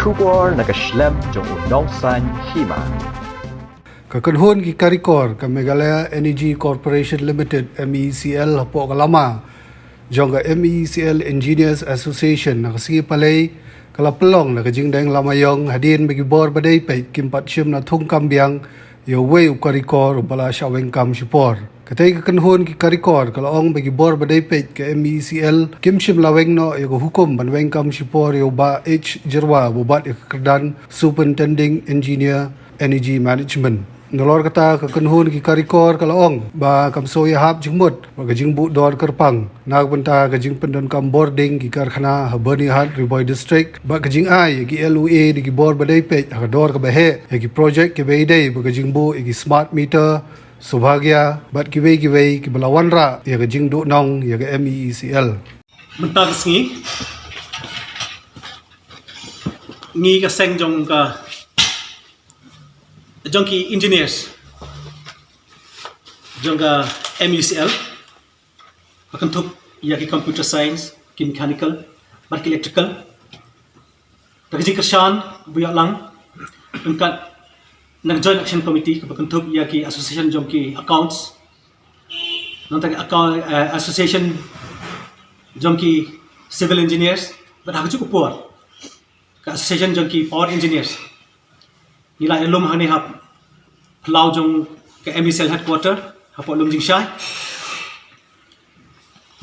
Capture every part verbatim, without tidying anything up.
Khubor na ka shlem jong u nongsan hima. Ka kynhun ki karikor ka Meghalaya Energy Corporation Limited, M E C L, hapoh ka lama jong ka M E C L Engineers Association, na ka sngi Palei ka la pynlong na ka jingdeng lama ïong, hadien ba ki bor ba dei peit kim pat shym la thung kam biang ïa uwei u karikor uba la shah weng kam shipor. Katei ka kynhun ki karikor ka la ong ba ki bor ba dei peit ka M E C L kim shym la weng noh ïa ka hukum ban weng kam shipor ïa u Bah H Jyrwa uba bat ïa ka kyrdan Superintending Engineer Energy Management. Nalor kata, ka kynhun ki karikor ka la ong ba kam shu ïahap jingmut bad ka jingbuh dor kyrpang. Na ka bynta ka jingpyndonkam bording ki karkhana ha Byrnihat, Ri Bhoi District, bad ka jingai ïa ki L O A da ki bor ba dei peit ha ka dor kaba heh ïa ki projek kiba ïadei bad ka jingbuh ïa ki smart meter, Saubhagya, bad kiwei kiwei kiba la wanrah ïa ka jingduhnong ïa ka M E E C L. Mynta ka sngi ngi ka seng jong ka, jong ki engineers jong ka M E C L, ba kynthup ïa ki computer science, ki mechanical, bad ki electrical, da ka jingkyrshan ba ïoh lang ryngkat na ka Joint Action Committee kaba kynthup ïa ki association jong ki accounts, nangta ki account, eh, association jong ki civil engineers, bad ha kajuh ka por ka association jong ki power engineers. Ngi la ïalum hangne ha phyllaw jong ka M E C L headquarter hapoh Lumjingshai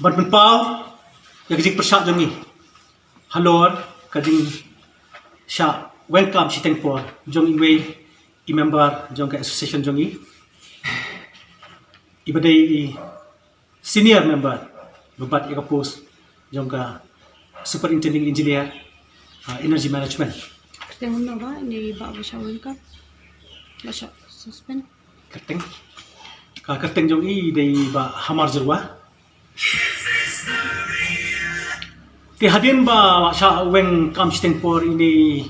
ban pynpaw ïa ka jingpyrshah jong ngi halor ka jingshah weng kam shiteng por jong iwei i member jong ka association jong ngi, iba dei i senior member ba bat ïa ka post jong ka Superintending Engineer, uh, Energy Management. Kyrteng uno ba, ini ba ba shah weng kam, ba shah suspend. Kyrteng, ka kyrteng jong i dei Bah Hamar Jyrwa. Te hadien ba la shah weng kam shiteng por ine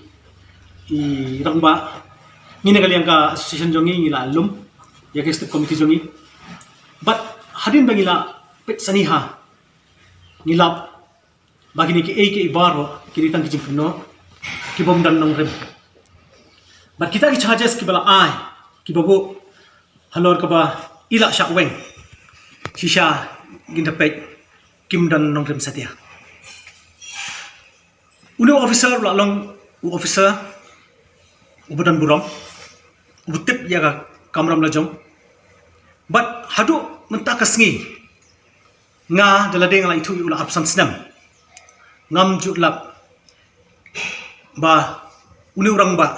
i rangbah, ngi na ka liang ka association jong ngi ngi la lum ïa ka executive committee jong ngi. Bad hadien ba ngi la peit sani ha, ngi lap ba kine kiei kiei baroh kine tang ki jingkynnoh ki bym don nongrim. Bad kita ki charges kiba la ai, kiba buh halor kaba i la shah weng, shisha ngin da peit kim don nongrim satia. Une u officer u la long u officer uba don burom, uba tip ïa ka kamram lajong. Bad haduh mynta ka sngi, nga da lade nga la ithuh ïa u la arphew san snem, ngam ju lap ba une u rangbah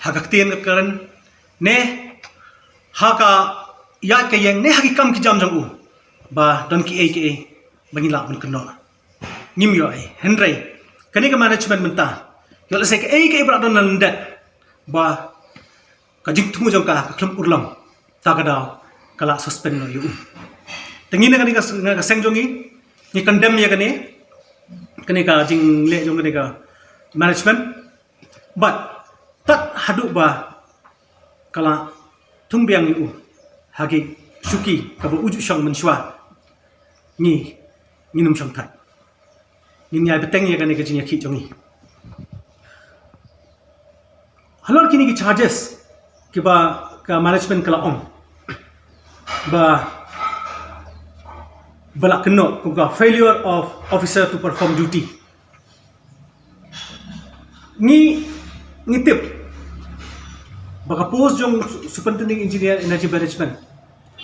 ha ka ktien ka kren ne ha ka ïaid ka ïeng ne ha ki kam ki jam jong u ba don kiei kiei ba ngin lah ban kynnoh. Ngim ïohi. Hynrei kane ka management mynta, ïoh lehse kaei kaei ba la don na lyndet ba ka jingthmu jong ka ka khlem urlong, ta ka daw ka la suspend noh ïa u. Te ngi na kane ka, na ka seng jong ngi, ngi condemn ïa kane, kane ka jingleh jong kane ka management. Bad tad haduh ba ka la thung biang ïa u ha ki shuki kaba u ju shong mynshuwa, ngi, ngin ym shong thait. Ngin ïai bteng ïa kane ka jingïakhih jong ngi. Halor kine ki charges kiba ka management ka la ong ba, ba la kynnoh kum ka failure of officer to perform duty. Ngi, ngi tip ba ka post jong Superintending Engineer Energy Management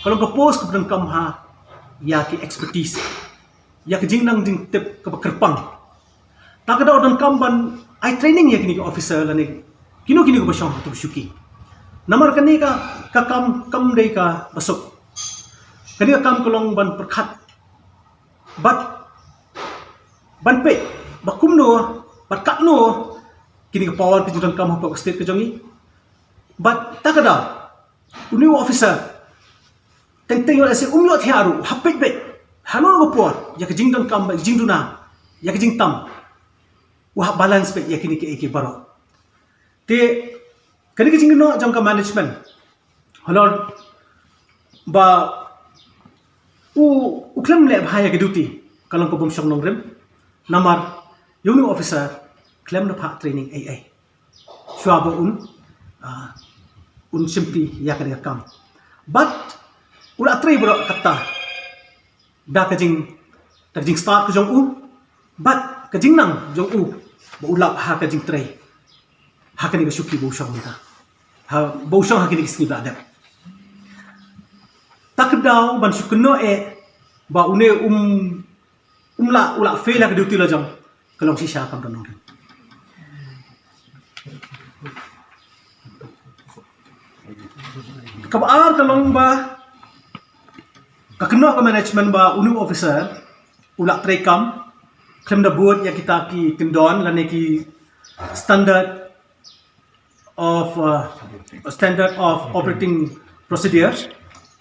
ka long ka post kaba donkam ha ïa ki expertise, ïa ka jingnang jingtip kaba kyrpang. Ta ka daw donkam ban ai training ïa kine ki officer lane kino kino kiba shong ha tu shuki. Namar kane ka, ka kam kam dei kaba suk. Kane ka kam ka long ban pyrkhat bad ban peit ba kumno bad katno kine ki power ki ju donkam hapoh ka state ka jong ngi. Bad ta ka daw une u officer teng teng ïoh lehse um ïohthiah ruh, hap peit beit halor ka por ïa ka jingdonkam bad jingduna, ïa ka jingtam. U hap balance beit ïa kine kiei kiei baroh. Te kane ka jingkynnoh jong ka management halor ba u, u khlem leh bha ïa ka duty ka long ka bym shong nongrim. Namar ïa une u officer khlem da phah training ei ei. shuwa ba un, ah, un shimti ïa kane ka kam. Bad u la trei baroh katta da ka jing, da ka jingstad ka jong u bad ka jingnang jong u ba u lap ha ka jingtrei ha kane ka shuki ba u shong mynta, ha ba u shong ha kine ki sngi ba la dep. Ta ka daw ban shu kynnoh eh ba une um, um lah, u lah fail ha ka duty la jong, ka long shisha kam don nongrim. Kaba ar ka long ba ka kynnoh ka management ba une u officer u lah trei kam khlem da bud ïa kita ki kyndon lane ki standard of, uh, standard of operating procedure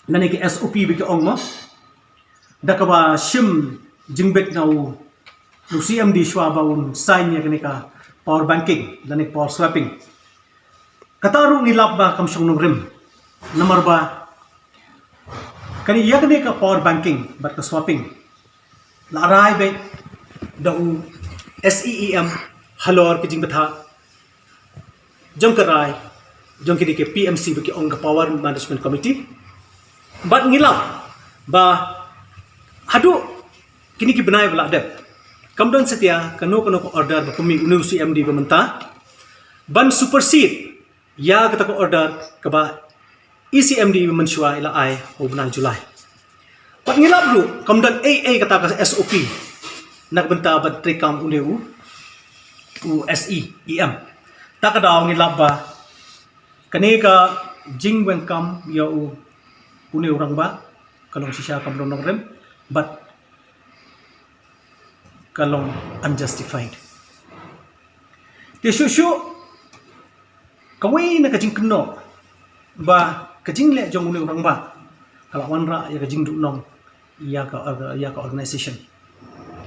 lane ki S O P ba ki ong mo, da kaba shim jingbit na u, u C M D shuwa ba un sign ïa kane ka power banking lane power swapping. Kata ruh ngi lap ba kam shong nongrim, namar ba kane, ïa kane ka power banking bad ka swapping la rai beit da u S E E M halor ka jingbthah jong ka rai jong kine ki P M C ba ki ong ka Power Management Committee. Bad ngi lap ba haduh kine ki bnai ba la dep kam don satia kano kano ka order ba pynmih une u C M D ba mynta ban supersede ïa kata ka order kaba E C M D ba mynshuwa i la ai ha u bnai July. Bad ngi lap ruh kam don ei ei kata ka S O P na ka bynta ban trei kam une u, u S E E M. Ta ka daw ngi lap ba kane ka jingweng kam ïa u, une u rangbah ka long shisha kam don nongrim bad ka long unjustified. Te shuh shuh kawei na ka jingkynnoh ba ka jingleh jong une u rangbah ka la wanrah ïa ka jingduhnong ïa ka, ïa ka organization.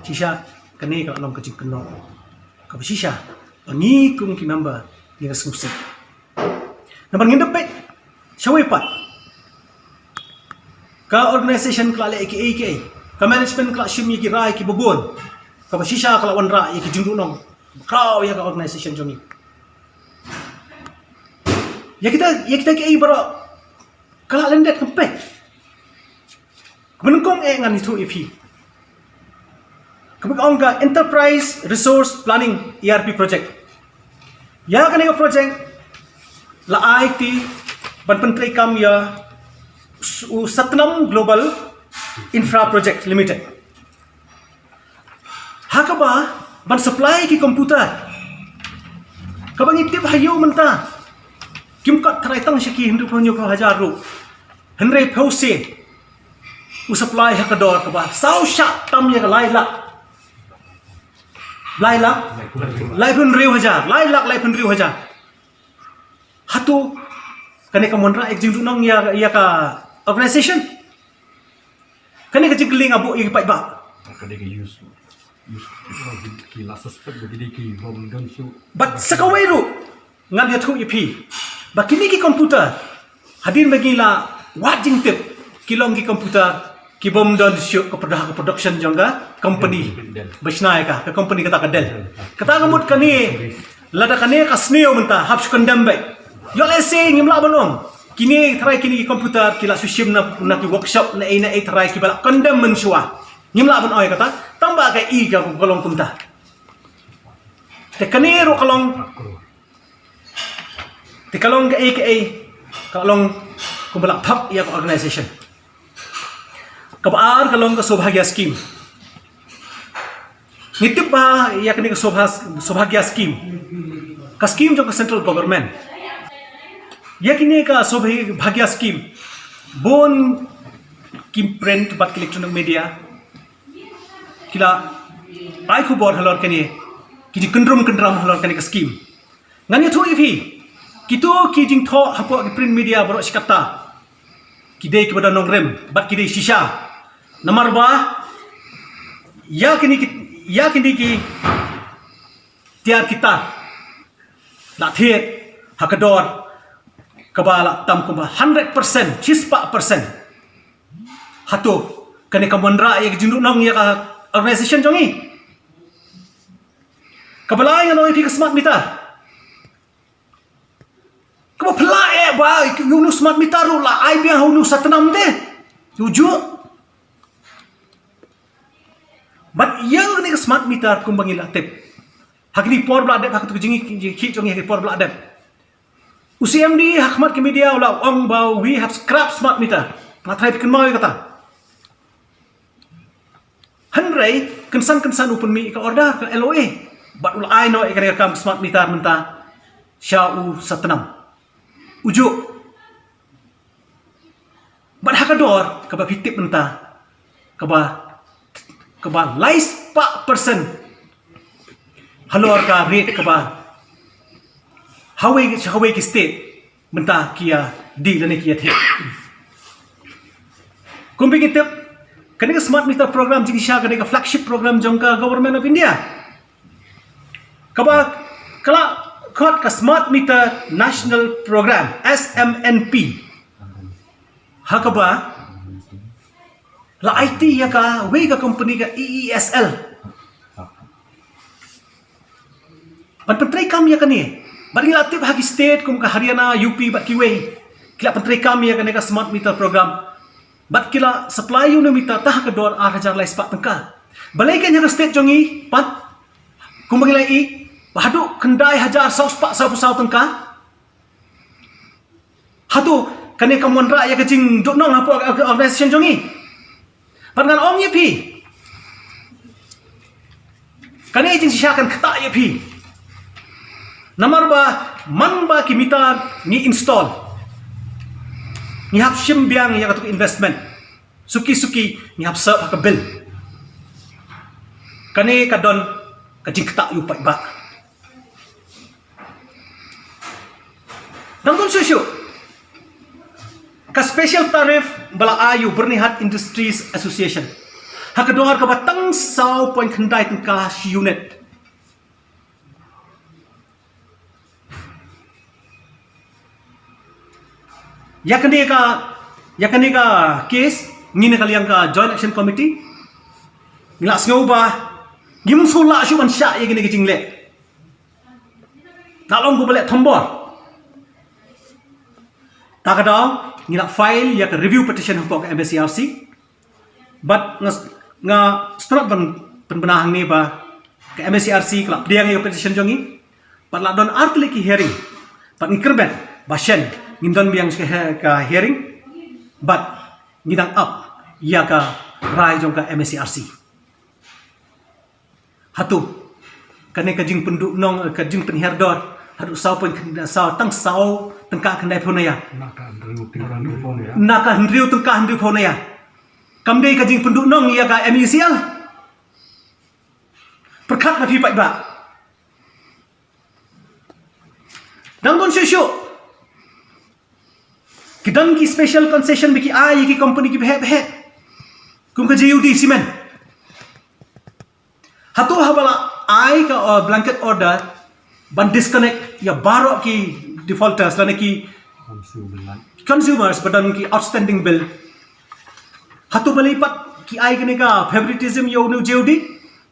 Shisha kane ka la long ka jingkynnoh kaba shisha ba ngi kum ki member ngi la sngewsih. Namar ngin da peit shawei pat ka organization ka la leh kiei kiei, ka management ka la shim ïa ki rai kiba bun, kaba shisha ka la wanrah ïa ki jingduhnong ba khraw ïa ka organization jong ngi. Ïa kita, ïa kita kiei baroh ka la lyndet kam peit. Kaba nyngkong eh ngan ïathuh ïa phi kaba ong ka Enterprise Resource Planning, E R P project. Ïa kane ka project la ai ti ban pyntrei kam ïa u Satnam Global Infra Project Limited. Ha kaba ban supply ki computer kaba ngi tip ha ïew mynta kim kot trai tang sha ki hynriew phew hynñiew phew hajar ruh. Hynrei phew se u supply ha ka dor kaba saw shah tam ïa ka lai lak. Lai lak? Lai phew hynriew hajar. Lai lak lai phew hynriew hajar. Hato kane kam wanrah ïa ka jingduhnong ïa, ïa ka organization? Kane ka jingkylli nga buh ïa ki paidbah. Ka dei ka use, use ki la suspect ba ki dei ki bym don shuh. Bad sa kawei ruh ngan ïathuh ïa phi ba kine ki computer hadien ba ngi la wad jingtip ki long ki computer ki bym don shuh ka produ-, ka production jong ka company ba shna ïa ka, ka company kata ka Dell. Kata ka mut kane, lada kane ka sniew mynta hap shu condemn beit. Ïoh lehse ngim lah ban ong kine, tharai kine ki computer ki la shu shim na, na ki workshop na ei na ei, tharai kiba la condemn mynshuwa. Ngim lah ban ong ïa kata tang ba ka i ka, ka long kumta. Te kane ruh ka long, te ka long kaei kaei, ka long kumba la phap ïa ka organization. Kaba ar ka long ka Saubhagya scheme. Ngi tip ba ïa kane ka Saubha-, Saubhagya scheme, ka scheme jong ka central government. Ïa kane ka Saubhagya scheme bun ki print bad ki electronic media ki la ai khubor halor kane, ki jingkyndrum kyndram halor kane ka scheme. Ngan ïathuh ïa phi, kito ki jingthoh hapoh ki print media baroh shi katta ki dei kiba don nongrim bad ki dei shisha. Namar ba ïa kine ki, ïa kine ki tiar ki tar la thied ha ka dor kaba la tam kumba hundred percent, shispah percent. Hato kane kam wanrah ïa ka jingduhnong ïa ka organization jong ngi? Kaba lai ngan ong ïa phi ka smart meter. Ba phi la eh ba ïa u nu smart meter ruh la ai biang ha u nu Satnam de. Uju. Bad ïa kane ka smart meter kumba ngi la tip, ha kine por ba la dep, ha katu ka jingïakhih jong ngi ha kine por ba la dep, u C M D ha khmat ki media u la ong ba we have scrap smart meter. Nga tharai phi kynmaw ïa kata. Hynrei kynsan kynsan u pynmih ka order, ka L O A, bad u la ai noh ïa kane ka kam smart meter mynta sha u Satnam. Uju. Bad ha ka dor kaba phi tip mynta, kaba, kaba lai spah percent halor ka rate kaba hawei, hawei ki state mynta ki ïa die lane ki ïa thied. Kumba ngi tip, kane ka smart meter program jingshisha kane ka flagship program jong ka Government of India, kaba ka la khot ka Smart Meter National Program, S M N P. Ha kaba la aiti ïa kawei ka company, ka E E S L, ban pyntreikam ïa kane. Bad ngi la tip ha ki state kum ka Haryana, U P bad kiwei, ki la pyntreikam ïa kane ka smart meter program. Bad ki la supply ïa une u meter tang ha ka dor ar hajar lai spah tyngka. Balei kane ha ka state jong ngi pat, kumba ngi la ïohi, ba haduh khyndai hajar saw spah saw phew saw tyngka. Hato kane kam wanrah ïa ka jingduhnong hapoh ka organisation jong ngi? Bad ngan ong ïa phi, kane jingshisha kan ktah ïa phi. Namar ba man ba ki meter ngi install, ngi hap shim biang ïa katu ka investment. Suki suki ngi hap serve ha ka bill. Kane ka don ka jingktah ïa u paidbah. Nangta shuh shuh ka special tariff ba la ai ïa u Byrnihat Industries Association ha ka dor kaba tang saw point khyndai tyngka shi unit. Ïa kane ka, ïa kane ka case, ngi na ka liang ka Joint Action Committee ngi la sngew ba ngim sngewlah shuh ban shah ïa kane ka jingleh. Ka long kaba leh thombor. Ta ka daw ngi la file ïa ka review petition hapoh ka M A C R C. Bad nga, nga sngewthuh ban pynbna hangne ba ka M A C R C ka la pdiang ïa ka petition jong ngi. Bad la don artylli ki hearing. Bad ngi kyrmen ba shen ngin don biang ka he-, ka hearing. Bad ngi dang ap ïa ka rai jong ka M A C R C. Hato kane ka jingpynduhnong, ka jingpynhiar dor haduh saw point khyndai, saw, tang saw tyngka khyndai phew na ïa, na ka hynriew tyngka hynriew phew na ïa, na ka hynriew tyngka hynriew phew na ïa, kam dei ka jingpynduhnong ïa ka M U C L? Pyrkhat na phi paidbah. Nang don shuh shuh ki don ki special concession ba ki ai ïa ki company kiba heh ba heh, kum ka J U D Cement. Hato haba la ai ka, uh, blanket order ban disconnect ïa baroh ki defaulters lane ki consumers ba don ki outstanding bill, hato balei pat ki ai kane ka favoritism ïa une u J U D?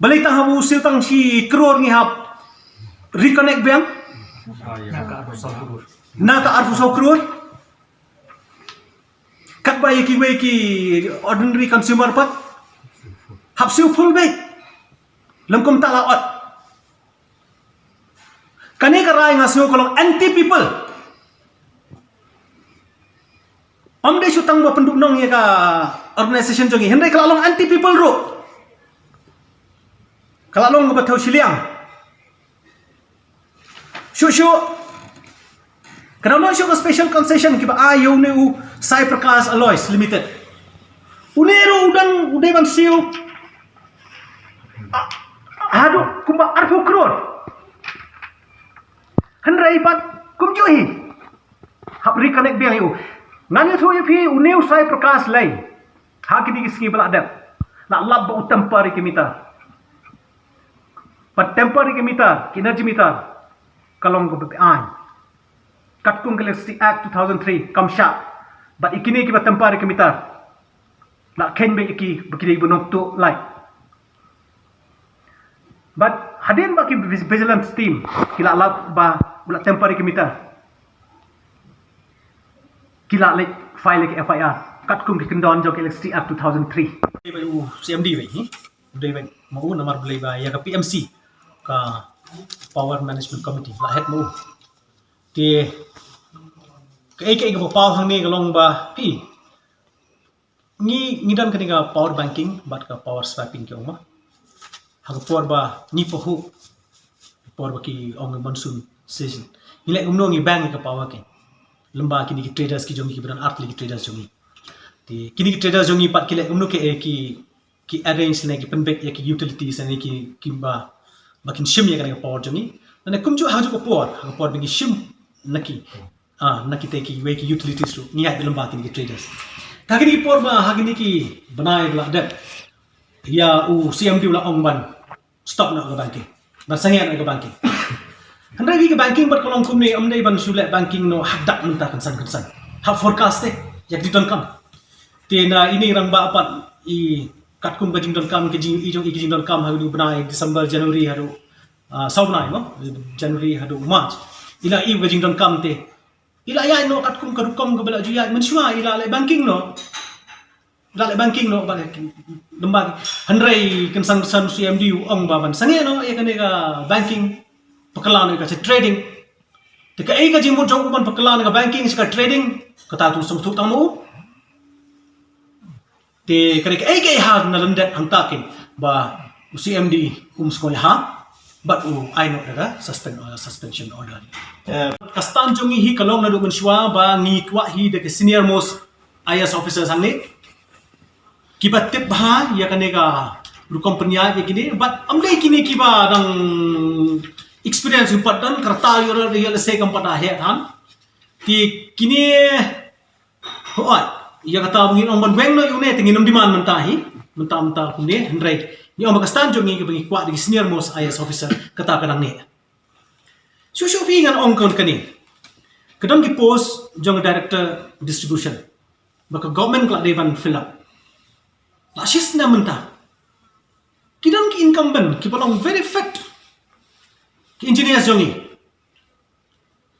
Balei tang haba u siew tang shi klur ngi hap reconnect biang na ka arphew saw klur? Katba ïa kiwei ki ordinary consumer pat hap siew full beit. Lem kumta la ot. Kane ka rai nga sngew ka long anti people. Ym dei shu tang ba pynduhnong ïa ka organisation jong ngi, hynrei ka la long anti people ruh. Ka la long kaba thew shiliang. Shuh shuh ka dang don shuh ka special concession kiba ai ïa une u Sai Prakash Alloys Limited. Une ruh u dang u dei ban siew, ah, haduh kumba arphew klur. Hynrei pat kumjuh hi hap reconnect biang ïa u. Ngan ïathuh ïa phi, une u Sai Prakash Alloys ha kine ki sngi ba la dep la lap ba u temporary ki meter. Bad temporary ki meter, ki energy meter, ka long kaba beaiñ. Katkum ka Electricity Act two thousand three kam shah. Bad ïa kine kiba temporary ki meter la kheiñ beit ïa ki ba ki dei ba nongtuh light. Bad hadien ba ki vig-, vigilance team ki la lap ba u la temporary ki meter, ki la leit file ïa ka F I R katkum ki kyndon jong ka Electricity Act two thousand three. Dei ba u C M D wei hi. Dei ba ma u namar balei ba ïa ka P M C, ka Power Management Committee, la het ma u. Te kaei kaei kaba paw hangne ka long ba phi, ngi ngi don kane ka power banking bad ka power swapping ki ong ma. Ha ka por ba ngi pahuh, por ba ki ong monsoon season, ngi leh kumno? Ngi bank ïa ka power ki lem bad kine ki traders ki jong ngi, ki ba don ar tylli ki traders jong ngi. Te kine ki traders jong ngi pat ki leh kumno? Ki, eh, ki, ki arrange ne ki pynbeit ïa ki utilities ne ki, ki ba, ba kin shim ïa kane ka power jong ngi. Nane kumjuh ha kajuh ka por, ha ka por ba ngi shim na ki, ah, na kita kiwei ki utilities ruh, ngi ïaid lem bad kine ki traders. Te ha kine ki por ba, ha kine ki bnai ba la dep, ïa u C M D u la ong ban stop noh ka banking, ban sangeh noh ka banking. Hynrei ka banking bad ka long kumne, ym dei ban shu leh banking noh haduh mynta kynsan kynsan. Ha forecast te ïa ka jingdonkam. Te na ine i rangbah pat, i katkum ka jingdonkam, ka jing, i jong i ka jingdonkam ha u bnai December, January haduh, ah, saw bnai mo, January haduh March, i la ïoh ka jingdonkam te i la ïaid noh katkum ka rukom kaba la ju ïaid mynshuwa, i la leh banking noh. La leh banking noh bad lem bad, hynrei kynsan kynsan u C M D u ong ba ban sangeh noh ïa kane ka banking, pynkylla noh ïa ka sha trading. Te kaei ka jingmut jong u ban pynkylla noh ïa ka banking sha ka trading? Kata tu sngewthuh tang ma u. Te kane kaei kaei ha na lyndet hangta kin ba u C M D um sngewthuh ha, bad u ai noh da ka suspend, uh, suspension order. Eh, ka stand jong ngi hi ka long naduh mynshuwa ba ngi kwah hi da ka senior most I A S officers hangne kiba tip bha ïa kane ka rukom pynïaid ïa kine, bad ym dei kine kiba dang experience, u pat don ka rta ïa u, ïa lehse kam pat da heh than. Te kine, hooid, ïa kata ba ngin ong ban weng noh ïa une te ngin ym demand mynta hi, mynta mynta kumne, hynrei ngi ong ba ka stand jong ngi kaba ngi kwah da ki senior most I A S officer, kata ka dang neh. Shuh shuh phi, ngan ong kane, ka don ki post jong director distribution ba ka government ka la dei ban fill up. La shi snem mynta. Ki don ki incumbent kiba long very fit, ki engineers jong ngi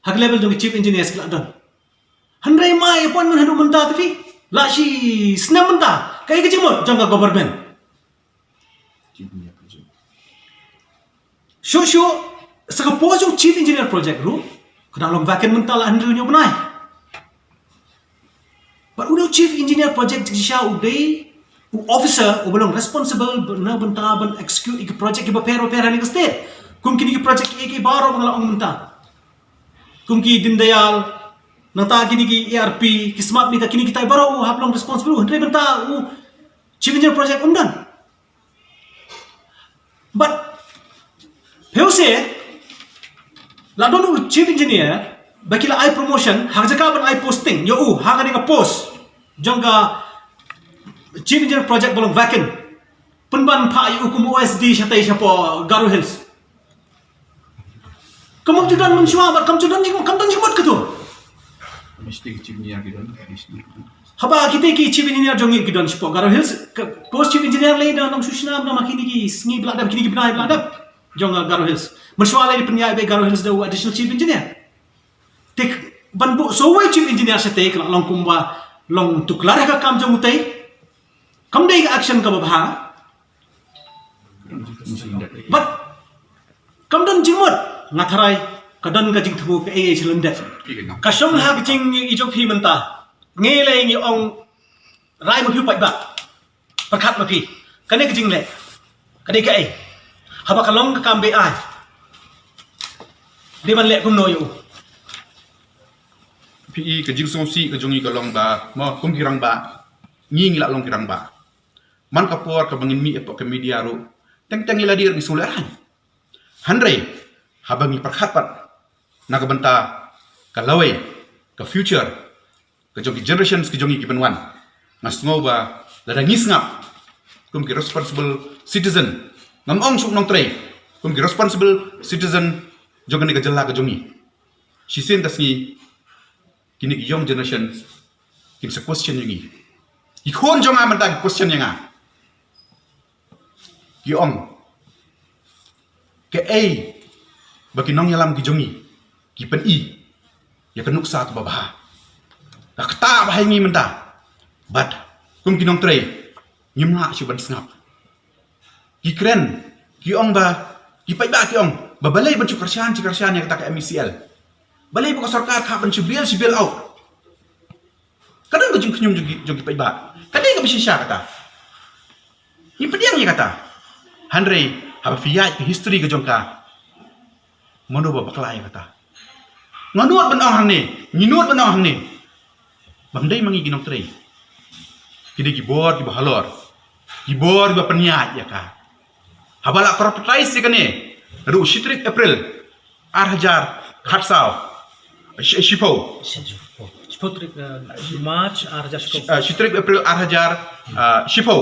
ha ka level jong ki chief engineers ki la don. Hynrei ym ai appointment haduh mynta te phi. La shi snem mynta. Kaei ka jingmut jong ka government? Shuh shuh, sa ka post jong chief engineer project ruh ka dang long vacant mynta la hynriew hynñiew bnai. Bad u dei u chief engineer project jingshisha, u dei u officer uba long responsible na bynta ban execute ïa ki project kiba pher bapher ha kane ka state. Kum kine ki project kiei kiei baroh ba nga la ong mynta, kum ki Deen Dayal, nangta kine ki E R P, ki smart meter, kine kitai baroh u hap long responsible, hynrei bynta u chief engineer project um don. Bad phi, u se la don u chief engineer ba ki la ai promotion ha ka jaka ban ai posting ïa u ha kane ka post jong ka chief engineer project ba long vacant. Pynban phah ïa u kum u S D shatei shapoh Garo Hills. Kam ju don mynshuwa bad kam ju don jing, kam don jingmut katu. Mesti ki chief engineer ki don, mesti. Haba kita ki chief engineer jong ngi ki don shapoh Garo Hills, ka post chief engineer lei da nang shu shna, da ma kine ki sngi ba la dep, kine ki bnai ba la dep jong, uh, Garo Hills. Mynshuwa lei pynïaid beit Garo Hills da u additional chief engineer. Te ban buh sa uwei chief engineer shatei ka la long kumba long tuklar ha ka kam jong utei. Kam dei ka action kaba bha. Bad kam don jingmut, nga tharai ka don ka jingthmu kaei kaei sha lyndet. Ka shong ha ka jingïohi jong phi mynta. Ngi lei ngi ong rai ma phi, paidbah. Pyrkhat ma phi. Kane ka jingleh ka dei kaei? Haba ka long ka kam be-aiñ, dei ban leh kumno ïa u? Phi i, ka jingsngewsih ka jong ngi ka long ba, mo, kum ki rangbah, ngi ngi la long ki rangbah. Man ka por kaba ngin mih hapoh ka media ruh, teng teng ngi la dei ngi sngewlehrain. Hynrei haba ngi pyrkhat pat na ka bynta ka lawei, ka future ka jong ki generations ki jong ngi ki ban wan, nga sngew ba lada ngi sngap kum ki responsible citizen, ngam ong shuh nongtrei, kum ki responsible citizen jong kane ka jylla ka jong ngi, shisien ka sngi kine ki young generations kin sa question ïa ngi. Ki khun jong nga mynta ki question ïa nga, ki ong, kaei ba ki nongïalam ki jong ngi ki pyni ïa ka nuksa kaba bha? Ka kata ba hai ngi mynta. Bad kum ki nongtrei, ngim lah shu ban sngap. Ki kren, ki ong ba, ki paidbah ki ong ba balei ban shu kyrshan, shu kyrshan ïa kata ka M E C L. Balei ba ka sorkar ka ban shu bail, shu bail out. Ka don ka jingkhñium jong ki, jong ki paidbah. Ka dei kaba shisha kata. Ngi pdiang ïa kata. Hynrei haba phi ïaid ka history ka jong ka, mano ba bakla ïa kata? Nga nud ban ong hangne, ngi nud ban ong hangne. Bym dei ma ngi ki nongtrei. Ki dei ki bor kiba halor, ki bor kiba pynïaid ïa ka. Haba la corporatize ïa kane naduh shi tarik April ar hajar khatsaw, shi-, shiphew. Shiphew tarik, eh, March ar hajar shiphew. Eh, shi tarik April ar hajar, eh, shiphew.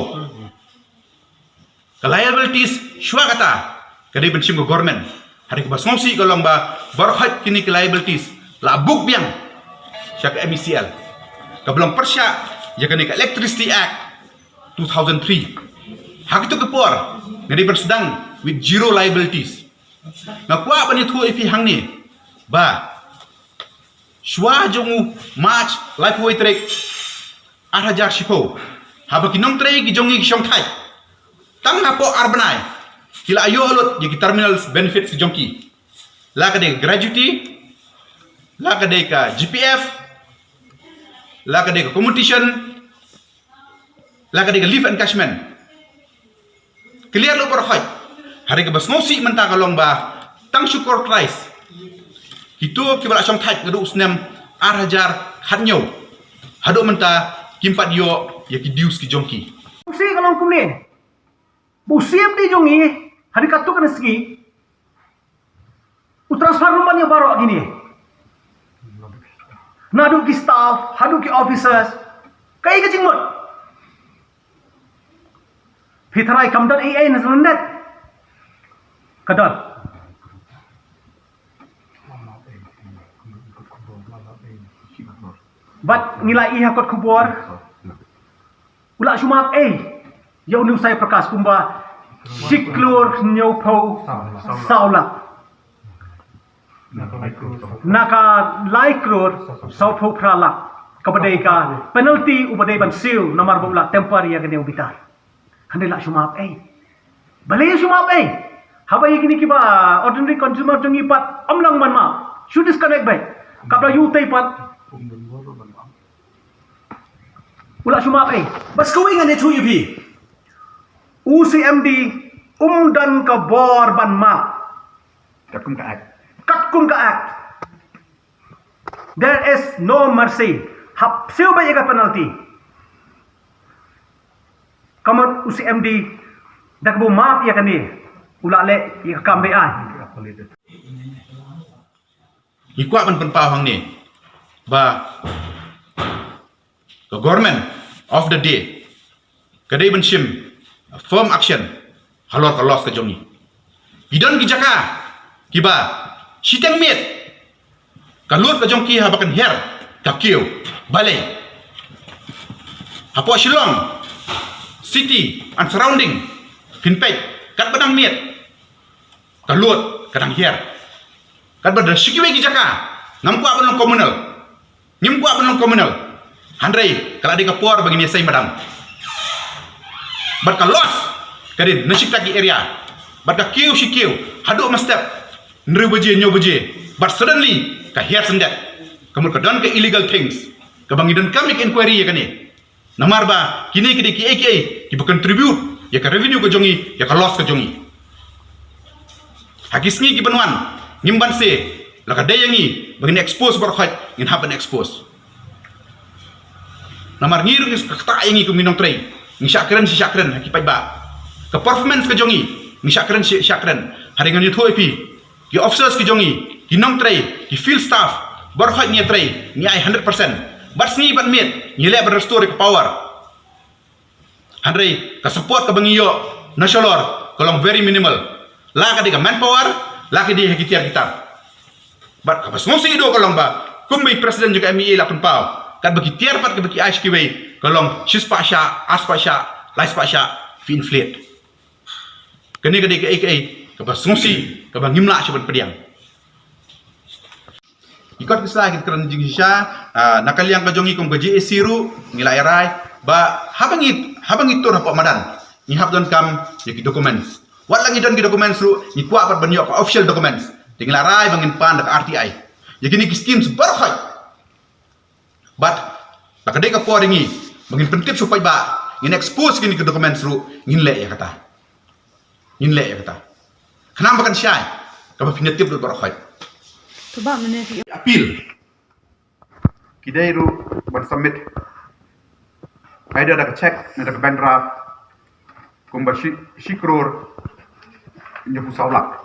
Ka liabilities shuwa kata ka dei ban shim ka government. Hynrei kaba sngewsih ka long ba baroh kine ki liabilities la buh biang sha ka M E C L. Kaba long pyrshah ïa kane ka Electricity Act two thousand three. Ha kito ki por nga dei ban sdang with zero liabilities. Nga kwah ban ïathuh ïa phi hangne ba shuwa jong u March laiphew tarik ar hajar shiphew, haba ki nongtrei ki jong ngi ki shongthait, tang hapoh ar bnai ki la ïoh lut ïa ki terminal benefits ki jong ki. La ka dei ka gratuity, la ka dei ka G P F, la ka dei ka commutation, la ka dei ka leave encashment. Clear lut baroh. Hynrei kaba sngewsih mynta ka long ba tang shu corporatize. Kito kiba la shongthait naduh u snem ar hajar khathynñiew haduh mynta kim pat ïoh ïa ki dues ki jong ki. Sngewsih ka long kumne. Ba u C M D jong ngi, hynrei katto katne sngi u transfer ruh ban ïa baroh kine. Naduh ki staff haduh ki officers. Kaei ka jingmut? Phi tharai kam don ei ei na sha lyndet? Ka don. Bad ngi la ïohi ha kot khubor u la shu map ei ïa une u Sai Prakash kumba shi klur hynñiewphew saw lak. Na ka lai klur sawphew phra lak kaba dei ka penalty uba dei ban siew namar ba u la temper ïa kane u bitar. Hynrei la shu map ei. Balei shu map ei? Haba ïa kine kiba ordinary consumer jong ngi pat ym lah ban map. Shu disconnect beit. Kaba ïa utei pat u la shu map ei. Bad sa kawei ngan ïathuh ïa phi. U C M D um don ka bor ban map. Katkum ka act. Katkum ka act. There is no mercy. Hap siew beit ïa ka penalty. Ka mut u C M D da kaba u map ïa kane u la leh ïa ka kam be-aiñ. Ngi kwah ban pynpaw hangne ba ka government of the day ka dei ban shim firm action halor ka loss ka jong ngi. Ki don ki jaka kiba shiteng miet ka lut ka jong ki haba kan hiar ka kiew balei. Hapoh Shillong city and surrounding phin peit katba dang miet ka lut ka dang hiar. Katba da shi kiwei ki jaka ngam kwah ban long communal. Ngim kwah ban long communal. Hynrei ka la dei ka por ba ngin ïaseng badang. Bad ka loss ka dei na shi kata ki area. Bad ka kiew shi kiew haduh mynstep hynriew baje hynñiew baje. Bad suddenly ka hiar syndet. Ka mut ka don ka illegal things kaba ngi donkam ïa ka inquiry ïa kane. Namar ba kine ki dei kiei kiei kiba contribute ïa ka revenue ka jong ngi, ïa ka loss ka jong ngi. Ha ki sngi kiban wan ngim banse, la ka dei ïa ngi ba ngin expose baroh khoit, ngin hap ban expose. Namar ngi ruh ngi ktah ïa ngi kum ki nongtrei, ngi shah kren shi shah kren ha ki paidbah. Ka performance ka jong ngi, ngi shah kren shi shah kren. Hynrei ngan ïathuh ïa phi, ki officers ki jong ngi, ki nongtrei, ki field staff, baroh khoit ngi ïatrei, ngi ai hundred percent. Bad sngi bad miet ngi leh ban restore ka power. Hynrei ka support kaba ngi ïoh na shalor ka long very minimal. La ka dei ka manpower, la ka dei ha ki tiar ki tar. Bad kaba sngewsih duh ka long ba kumba i president jong ka M E A la pynpaw, katba ki tiar pat kaba ki ai sha kiwei ka long shispah shah, arspah shah, laispah shah, phi inflate. Kane ka dei kaei kaei kaba sngewsih kaba ngim lah shuh ban pdiang. Ki kot ki sla ki kren jingshisha, ah, na ka liang ka jong ngi kum ka J A C ruh, ngi la ïa rai ba haba ngi, haba ngi tur hapoh madan, ngi hap donkam ïa ki documents. Wat la ngi don ki documents ruh, ngi kwah pat ban ïoh ka official documents. Te ngi la rai ba ngin pan da ka R T I ïa kine ki schemes baroh khoit. Bad la ka dei ka por ïa ngi ba ngin pyntip sha u paidbah, ngin expose kine ki documents ruh, ngin leh ïa kata. Ngin leh ïa kata. Khnang ba kan shai, kaba phin ïa tip lut baroh khoit. Kaba mynne ki appeal ki dei ruh ban submit either da ka cheque ne da ka bank draft kumba shi, shi klur hynñiewphew saw lak.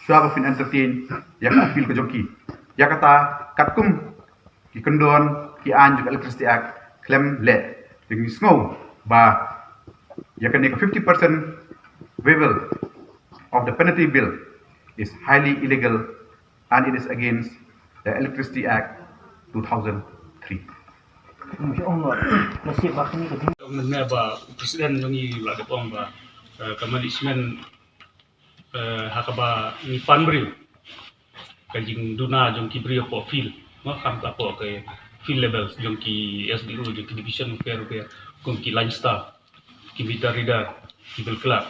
Shuwa ba phin entertain ïa ka appeal ka jong ki. Ïa kata katkum ki kyndon ki aiñ jong ka Electricity Act khlem leh. Te ngi sngew ba ïa kane ka fifty percent waiver of the penalty bill is highly illegal and it is against the Electricity Act two thousand three. Ong ne ba u president jong ngi la dep ong ba, eh, ka management, eh, ha kaba ngi pan briew, ka jingduna jong ki briew hapoh field, mo, khamtam hapoh ka field level, jong ki S D O, jong ki division rupa rupa, kum ki line staff, ki meter reader, ki bill clerk,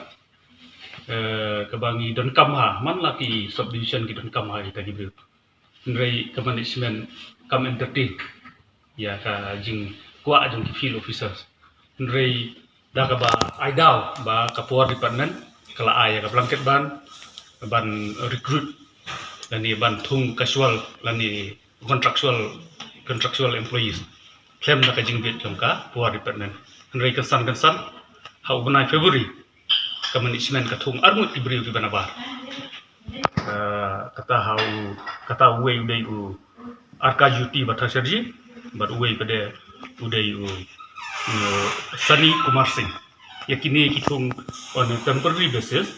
eh, kaba ngi donkam ha, man la ki subdivision ki donkam ha kita ki briew. Hynrei ka management kam entertain ïa ka jingkwah jong ki field officers. Hynrei da kaba ai daw ba ka power department ka la ai ïa ka blanket ban, ban recruit lane ban thung casual lane contractual, contractual employees khlem da ka jingbit jong ka power department. Hynrei kynsan kynsan ha u bnai February ka management ka thung arngut ki briew kiba nabar. Eh, kata ha u, kata uwei u dei u Arka Jyoti Bhattacharjee, bad uwei pat u dei u, u Sunny Kumar Singh. Ïa kine ki thung on a temporary basis,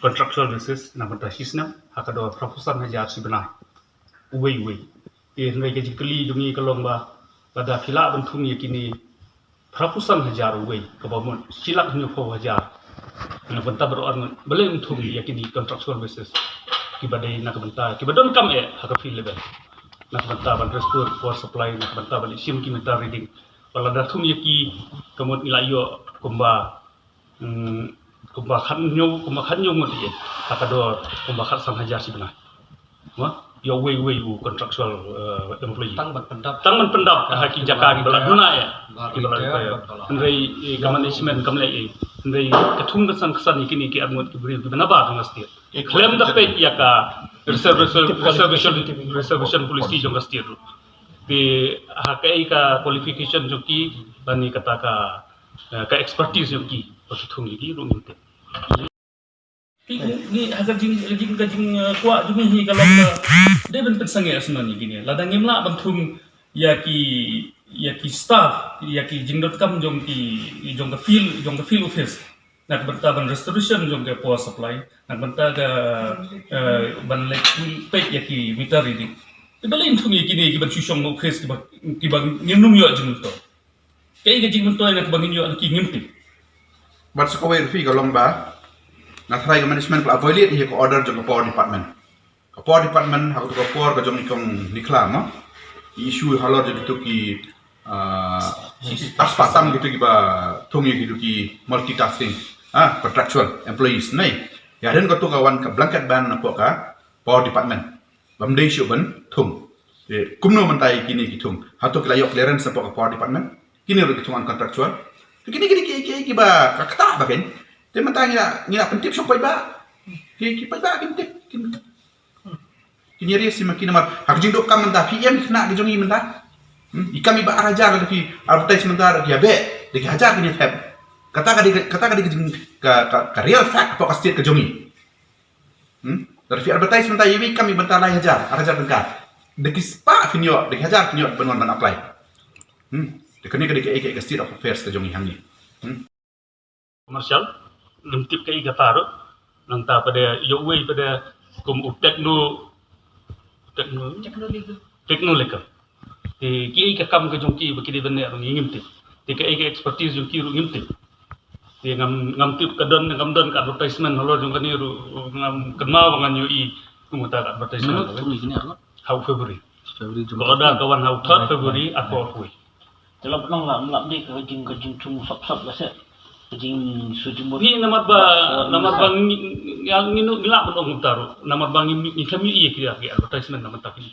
contractual basis, na bynta shisnem, ha ka dor phra phew san hajar shi bnai. Uwei uwei. Te hynrei ka jingkylli jong ngi ka long ba, lada phi lah ban thung ïa kine phra phew san hajar uwei, kaba mut shi lak hynñiewphew hajar. Na ka bynta baroh arngut, balei ym thung ïa kine contractual basis kiba dei na ka bynta, kiba donkam eh ha ka field level. Na ka bynta ban restore power supply, na ka bynta ban shim ki meter reading. Ba lada thung ïa ki, ka mut ngi la ïoh kumba, hmm, kumba khathynñiew, kumba khathynñiew ngut ïa, ha ka dor kumba khatsan hajar shi bnai. Mo, ïa uwei uwei u contractual, eh, employee. Tang ban pyndap. Tang ban pyndap ha ki jaka kiba la duna ïa. Kiba la duna ïa. Hynrei, eh, ka management kam leh ei. Hynrei ka thung kynsan kynsan ïa kine ki arngut ki briew kiba nabar jong ka state. Khlem da peit ïa ka reservation, reservation, reservation policy jong ka state ruh. Te ha kaei ka qualification jong ki, lane kata ka, eh, ka expertise jong ki, ba ki thung ïa ki ruh ngim tip. Ki, ngi, ha ka jing, jing, ka jing, eh, kwah jong ngi hi ka long ba dei ban pynsangeh shuh ïa kine. Lada ngim lah ban thung ïa ki, ïa ki staff, ïa ki jingdonkam jong ki, jong ka field, jong ka field office. Na ka bynta ban restoration jong ka power supply, na ka bynta ka, eh, ban leit peit ïa ki meter reading. Te balei ym thung ïa kine ki ban shu shong office kiba, kiba ngim nym ïoh jingmyntoi. Kaei ka jingmyntoi na kaba ngin ïoh na ki ngim tip. Bad sa kawei ruh phi ka long ba, nga tharai ka management ka la violate ïa ka order jong ka power department. Ka power department ha kato ka por ka jong i kong Nicola mo. I issue halor jong kito ki, ah, staff tam kito kiba thung ïa kito ki multitasking, ah, contractual employees ne. Ïa ren kato ka wan ka blanket ban napoh ka power department. Bym dei shuh ban thung. Te kumno mynta ïa kine ki thung? Hato ki la ïoh clearance napoh ka power department? Kine ruh ki thung uncontractual. Te kine kine ki, ki, kiba ka kata ba ken. Te mynta ngi la, ngi la pyntip sha u paidbah. Ki, ki paidbah kin tip. Kin, kin ïa ri sima kine mar. Ha ka jingdonkam mynta phi ïa kane ka jong ngi mynta. Hmm? I kam iba ar hajar da phi advertise mynta da ki ïa beh. Da ki hajar kin ïa thep. Kata ka dei, kata ka dei ka jing, ka, ka, ka real fact hapoh ka state ka jong ngi. Hmm? Lada phi advertise mynta ïa i kam i bynta lai hajar, ar hajar tyngka. Da ki spah phin ïoh, da ki hajar phin ïoh ban wan ban apply. Hmm? Te kane ka dei kaei kaei ka state of affairs ka jong ngi hangne. Hmm? Commercial, ngim tip kaei kata ruh. Nangta pat ïa uwei pat kum u techno, techno, techno legal. Te kiei ka kam ka jong ki ba ki dei ban leh ruh ngi ngim tip. Te kaei ka expertise jong ki ruh ngim tip. Te ngam, ngam tip ka don ne kam don ka advertisement halor jong kane ruh ngam kynmaw ba ngan ïohi kum kata ka advertisement. Mynno ka thung ïa kine arngut? Ha u February. Ka order ka wan ha u third February arphew arphew. Te la pynlong la, la dei ka jing, ka jingthung sap sap la se. Ka jingsuh jingmut. Phi namar ba, namar ba ngi, ngi, ngi, ngi lah ban ong kumta ruh. Namar ba ngi, ngi khlem ïohi ïa ki, ïa ki advertisement namar ta ki.